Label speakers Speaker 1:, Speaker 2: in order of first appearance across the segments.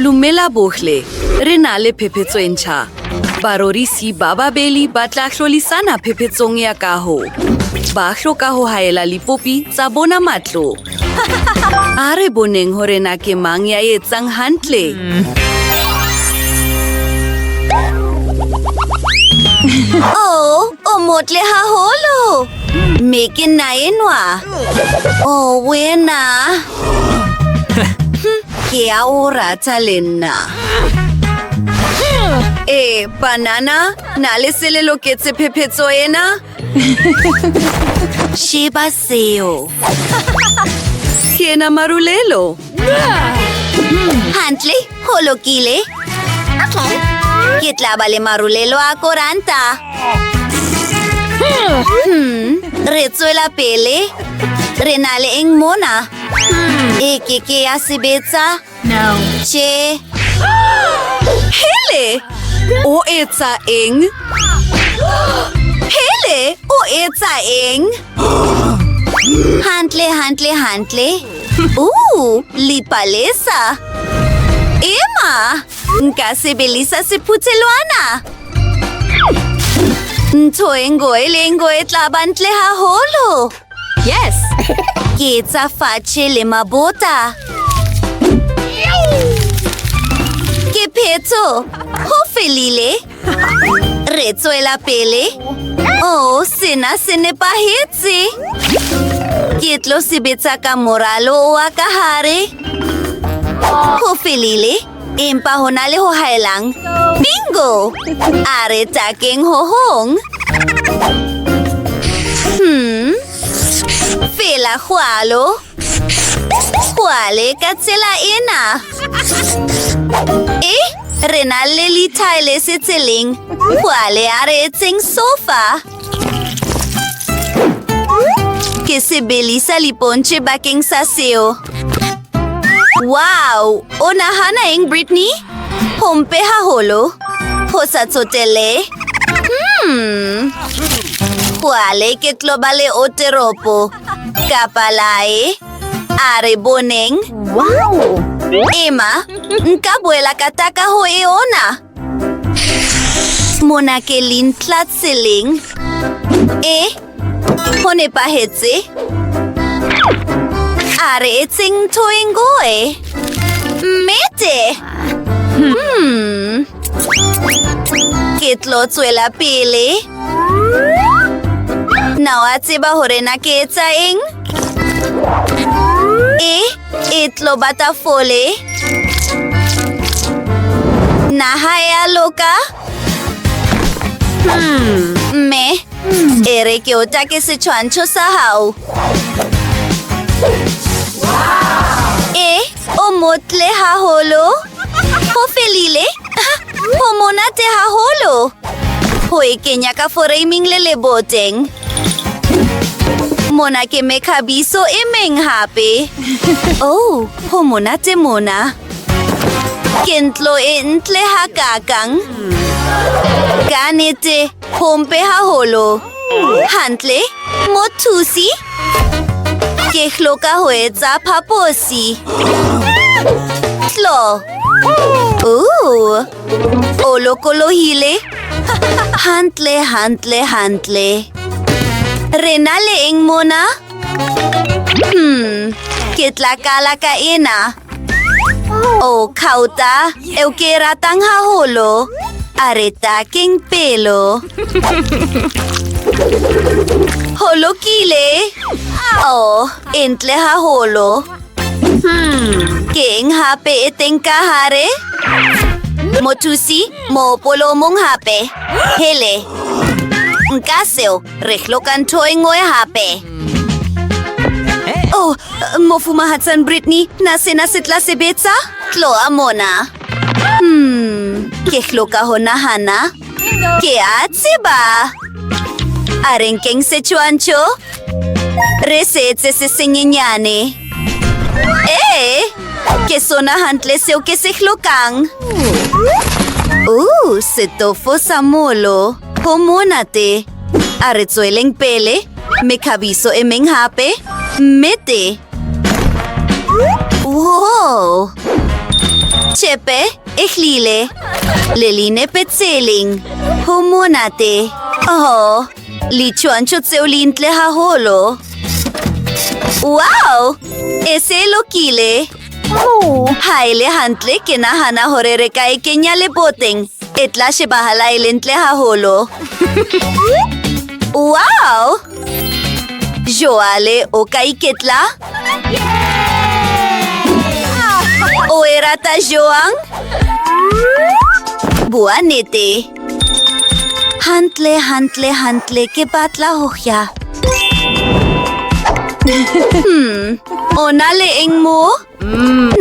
Speaker 1: Lumela bohle, re na le phephetso e ntjha. Barorisi ba babeli ba tla hlolisana phephetsong ya kaho. Ba hloka ho haela lipopi tsa bona matlo. A re boneng hore na ke mang ya etsang hantle.
Speaker 2: Oh, o motle haholo. Mme ke nna enwa. Oh, wena.
Speaker 1: Ke a o rata le nna. E, banana, na le se le loketse phephetso ena?
Speaker 2: Sheba seo.
Speaker 1: Ke ena marulelo.
Speaker 2: Hantle, ho lokile. Ke tla ba le marulelo a koranta. Re tswela pele. Re na le eng mona? E ke ke ya sebetsa?
Speaker 3: No.
Speaker 2: Tjhe.
Speaker 1: Hele! O etsa eng? Hele! O etsa eng?
Speaker 2: Hantle, hantle, hantle. Lipalesa. Ema, nka sebelisa sephuthelwana. Ntho e ngoe le e ngoe e tla ba ntle haholo.
Speaker 3: Yes.
Speaker 2: Ke etsa fatshe le mabota. Ke phetho. Ho felile. Re tswela pele. Oh, sena se nepahetse. Ke tlo sebetsa ka moralo wa ka hare. Ho felile. Empa ho na le ho haelang. Bingo! A re takeng ho hong. Fela jwalo. Jwale ka tsela ena. E, re na le lithaele se tseleng. Jwale a re etseng sofa. Ke sebelisa lipontjhe bakeng sa seo. Wow! O nahana eng, Britney? Ho mpe haholo. Ho sa tsotelle. Jwale ke tlo ba le oteropo. Kapa lae. A re boneng.
Speaker 3: Wow!
Speaker 2: Ema, nka boela ka taka ho eona. Mona ke lintla tseleng. E, ho nepahetse. A re etseng ntho e ngoe. Mmete. Ke tlo tswela pele. Na wa tseba hore na ke etsa eng? E, e tlo ba tafole. Naha e a loka? Mme, e re ke o take setshwantsho sa hao. E, o motle haholo. Ho felile. Ho monate haholo. Ho e kenya ka foreiming le leboteng. Mona ke mekhabiso e meng hape. Oh, ho monate mona. Ke ntlo e ntle hakakang. Ka nnete, ho mpe haholo. Hantle, mothusi. Ke hloka ho etsa phaposi. Tlo. O lokolohile. Hantle, hantle, hantle. Re na le eng mona? Ke tla qala ka ena. Oh, khauta, eo ke e ratang haholo. A re takeng pelo. Ho lokile. Oh, e ntle haholo. Ke eng hape e teng ka hare? Mothusi, mohopolo o mong hape. Hele. Nka seo, re hloka ntho e ngoe hape. Oh, mofumahatsana Britney, na sena se tla sebetsa? Tloha mona. Ke hloka ho nahana. Ke a tseba. A re nkeng setshwantsho. Re se etse se senyenyane. E, ke sona hantle seo ke se hlokang. Setofo sa molo. Ho monate. A re tsweleng pele. Mekhabiso e meng hape. Mmete. Wow. Tjhepe, ehlile. Le linepe tse ling. Ho monate. Oh, litshwantsho tseo li ntle haholo. Wow! E se e lokile. Ha e le hantle ke nahana hore re ka e kenya leboteng. E tla shebahala e le ntle haholo. Wow! Joale o ka iketla? O e rata joang? Bua nete. Hantle, hantle, hantle ke batla ho ja. O na le eng mo?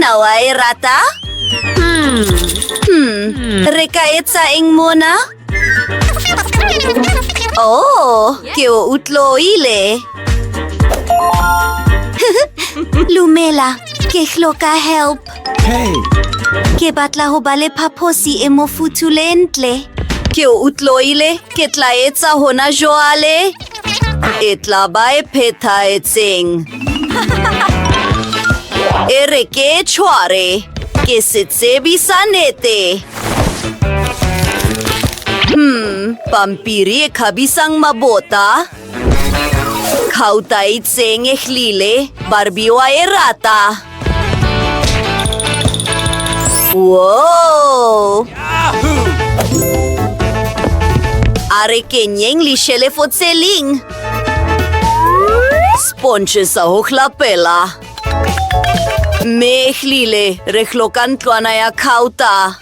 Speaker 2: Na wa e rata? Re ka etsa eng mona? Oh, ke o utloile. Lumela, ke hloka help.
Speaker 3: Hey.
Speaker 2: Ke batla ho ba le phaphosi e mofuthu le ntle.
Speaker 1: Ke o utloile, ke tla etsa hona joale. E tla ba e phethahetseng. E re ke e tshware. Ke setsebi sa nete. Pampiri e khabisang mabota. Khauta e itseng e hlile, Barbie wa e rata. Wow! A re kenyeng lishelefo tse ling. Sponge sa ho hlapela. Mme ehlile re hloka ntlwana ya khauta.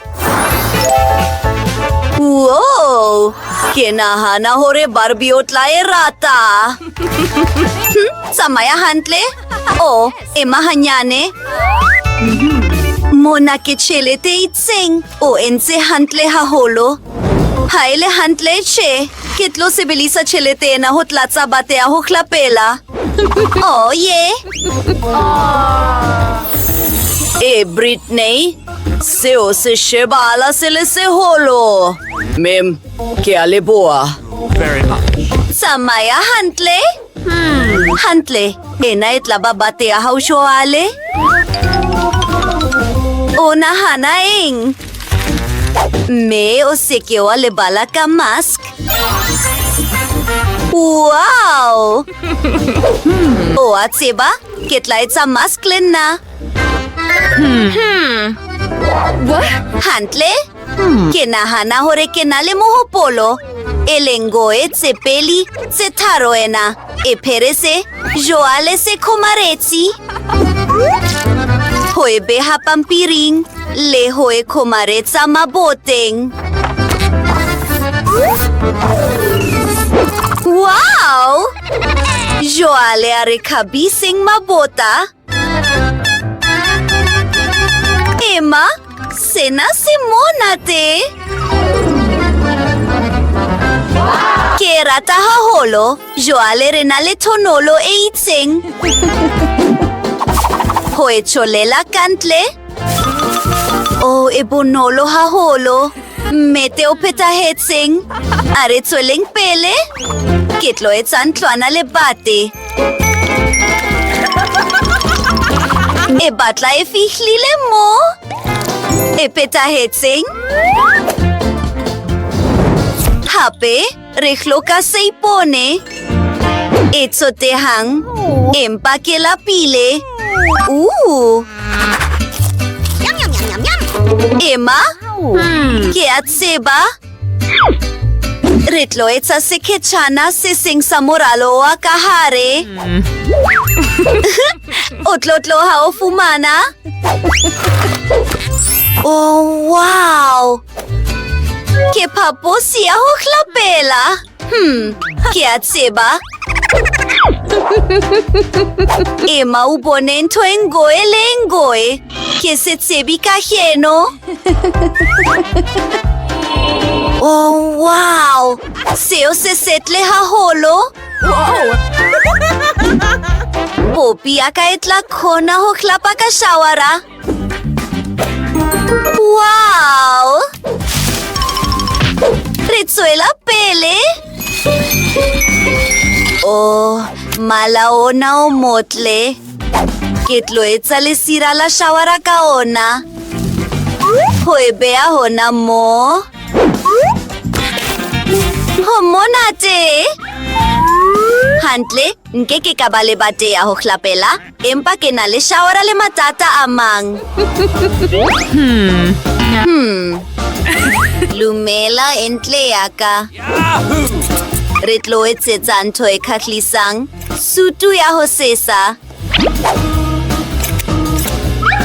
Speaker 1: Wow! Ke nahana hore Barbie o tla e rata.
Speaker 2: Tsamaya hantle. Oh, ema hanyane. Mona ke tjhelete e itseng. O entse hantle haholo. Ha e le hantle tjhe, ke tlo sebedisa tjhelete ena ho tlatsa bate ya ho hlapela. Oh, yeah.
Speaker 1: E, Britney, seo se shebahala se le seholo. Mem, ke a leboha.
Speaker 3: Very much.
Speaker 2: Tsamaya hantle. Hantle, ena e tla ba bate ya hao jwale. O nahana eng? Mme o se ke wa lebala ka mask. Wow! O a tseba, ke tla etsa mask le nna. Hantle? Ke nahana hore ke na le mohopolo. E lengoe tse peli, tse tharo ena. E pherese, joale se khomaretsi. Ho e beha pampiring, le ho e khomaretsa maboteng. Wow! Joale a re khabiseng mabota. Ema, sena se monate. Ke rata haholo. Joale re na le thonolo e itseng. Ho e tsholela kantle. Oh, e bonolo haholo. Mmete o phethahetseng. A re tsweleng pele. Ke tlo etsa ntlwana le bate. E batla e fihlile mo. E phethahetseng. Hape, re hloka seipone. E tsotehang, empa ke lapile. Ema, ke a tseba. Re tlo etsa sekgetjhana se seng sa moralo wa ka hare. O tlo tloha o fumana. Oh, wow! Ke phaposi ya ho hlapela. Ke a tseba. Ema o bone ntho e ngoe le e ngoe. Ke setsebi ka heno. Oh, wow! Seo se setle haholo. Popi ya ka e tla khona ho hlapa ka shawara. Wow! Re tswela pele. Oh, mala ona o motle. Ke tlo etsa lesira la shawara ka ona. e beha hona moo. Ho monate! Hantle, nke ke ka ba le bate ya ho hlapela, empa ke na le shawara le matata a mang. Lumela entle ya ka. Re tlo etsetsa ntho e khahlisang, sutu ya ho sesa.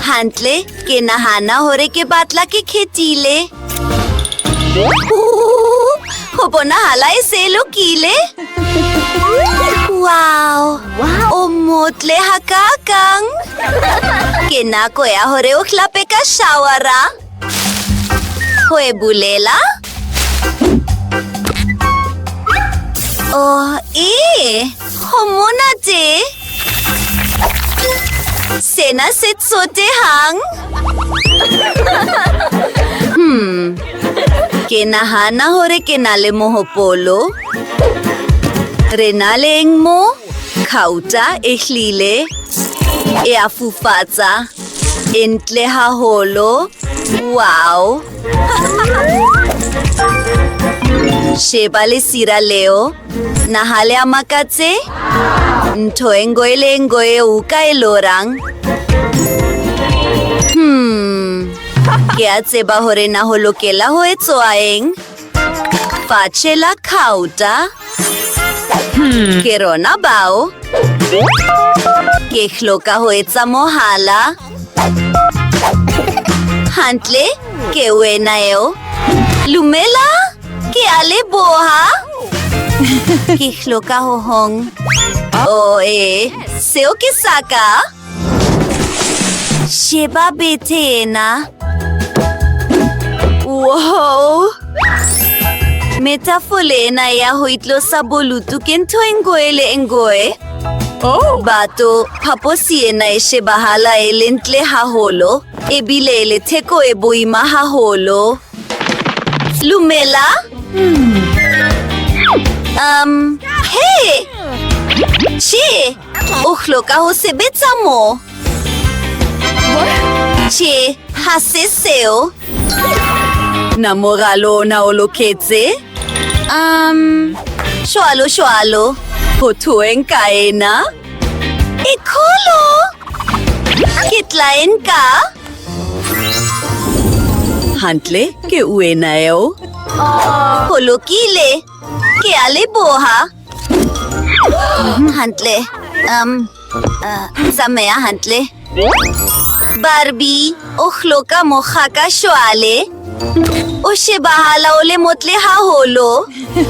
Speaker 2: Hantle, ke nahana hore ke batla ke khethile. Ho bonahala e se e lokile. Wow! O motle hakakang! Ke nako ya hore o hlape ka shawara. Ho e bulela. Oh, ee, ho monate. Sena se tsotehang. Ke nahana hore ke na le mohopolo. Re na le eng mo? Khauta e hlile e a fufatsa. E ntle haholo. Wow! Sheba lesira leo. Na ha le a makatse? Ntho e ngoe le e ngoe eo o ka e lorang. Ke a tseba hore na ho lokela ho etsoa eng. Fatshe la khauta. Ke rona bao. Ke hloka ho etsa mohala. Hantle, ke wena eo. Lumela, ke a leboha. Ke hloka ho hong. Oh, ee, seo ke sa ka. Sheba bethe ena. Wow! Metafole ena ya ho itlosa bolutu ke ntho e ngoe le e ngoe.
Speaker 1: Oh!
Speaker 2: Batho, phaposi ena e shebahala e le ntle haholo, ebile e le theko e boima haholo. Lumela? Hey! Che! O hloka ho sebetsa moo. Che, ha se seo. Na moralo ona o loketse? Jwalo jwalo. Ho thoeng ka ena? E kholo! Ke tla e nka.
Speaker 1: Hantle, ke uena eo.
Speaker 2: Ho lokile. Ke a leboha. Hantle. Tsamaya hantle. Barbie, o hloka mokga ka jwale. O shebahala o le motle haholo.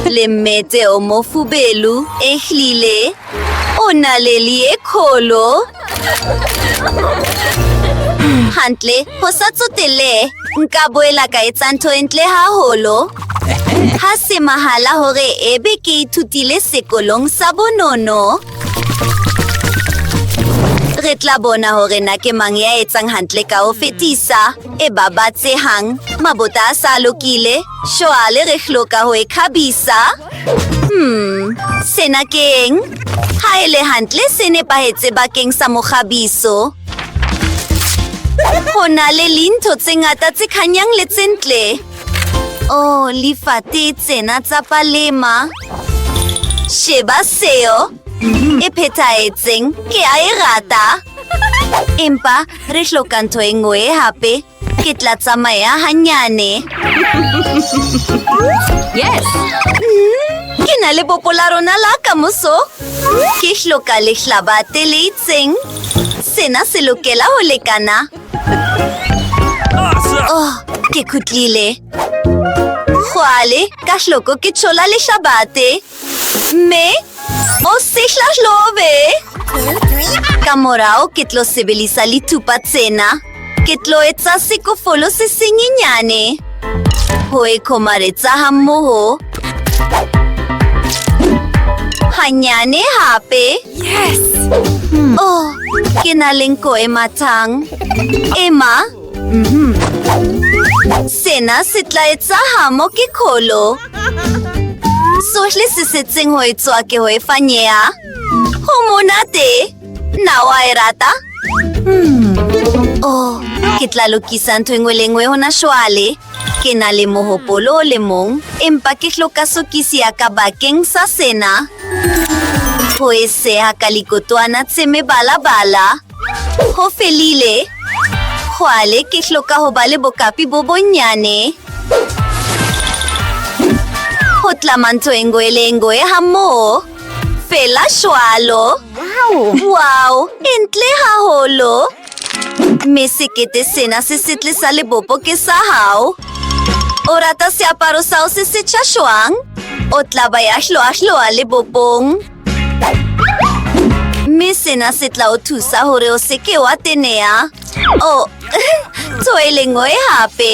Speaker 2: Le mmete o mofubelu, e hlile. O naleli e kholo. Hantle, ho sa tsotelle. Nka boela ka etsa ntho e ntle haholo. Ha se mahala hore ebe ke ithutile sekolong sa bonono. Re tla bona hore na ke mang ya etsang hantle ka ho fetisa. E babatsehang. Mabota a sa lokile. Jwale re hloka ho e khabisa. Sena ke eng? Ha e le hantle se nepahetse bakeng sa mokgabiso. Ho na le lintho tse ngata tse khanyang le tse ntle. Oh, lifate tsena tsa palema. Sheba seo. E phethahetseng, ke a e rata. Empa re hloka ntho e ngoe hape. Ke tla tsamaya hanyane.
Speaker 1: Yes.
Speaker 2: Ke na le bopo la rona la kamoso. Ke hloka lehlabate le itseng. Sena se lokela ho lekana.
Speaker 3: Awesome!
Speaker 2: Oh, ke khutlile. Jwale, ka hloko ke tshola lehlabate. Mme, o se hlahlobe. Ka morao ke tlo sebelisa lithupa tsena. Ke tlo etsa sekofolo se senyenyane. Ho e khomaretsa hammoho. Hanyane hape.
Speaker 1: Yes!
Speaker 2: Oh, ke na le nko e mathang. Ema. Sena se tla etsa hamo ke kholo. Sohle se setseng ho etswa ke ho e fanyeha. Ho monate. Na wa e rata? Oh, Ke tla lokisa ntho e nngwe le e nngwe hona jwale. Ke na le mohopolo o le mong, empa ke hloka sokisi ya ka bakeng sa sena. Ho e seha ka likotwana tse mebalabala. Ho felile. Jwale ke hloka ho ba le bokapi bo bonyane. Ho tlama ntho e nngwe le e nngwe hammoho. Fela jwalo. Wow, e ntle haholo. Mme sekete sena se setle sa lebopo ke sa hao. O rata seaparo sa hao se setjha jwang? O tla ba ya hloahloa lebopong. Mme sena se tla o thusa hore o se ke wa teneha. Oh, ntho e le nngwe hape.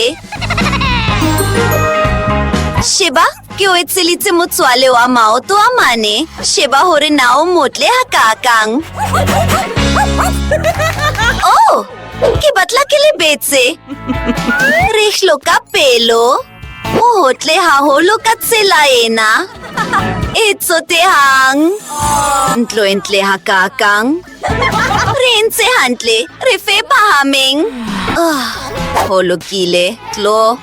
Speaker 2: Sheba, ke o etselitse motswale wa maoto a mane. Sheba hore na o motle hakaakang. Oh, ke batla ke lebetse. Re hloka pelo. O hotle haholo ka tsela ena. E tsotehang. Ntlo e ntle hakaakang. Re entse hantle. Re fe phahameng. Ah, ho lokile. Tlo.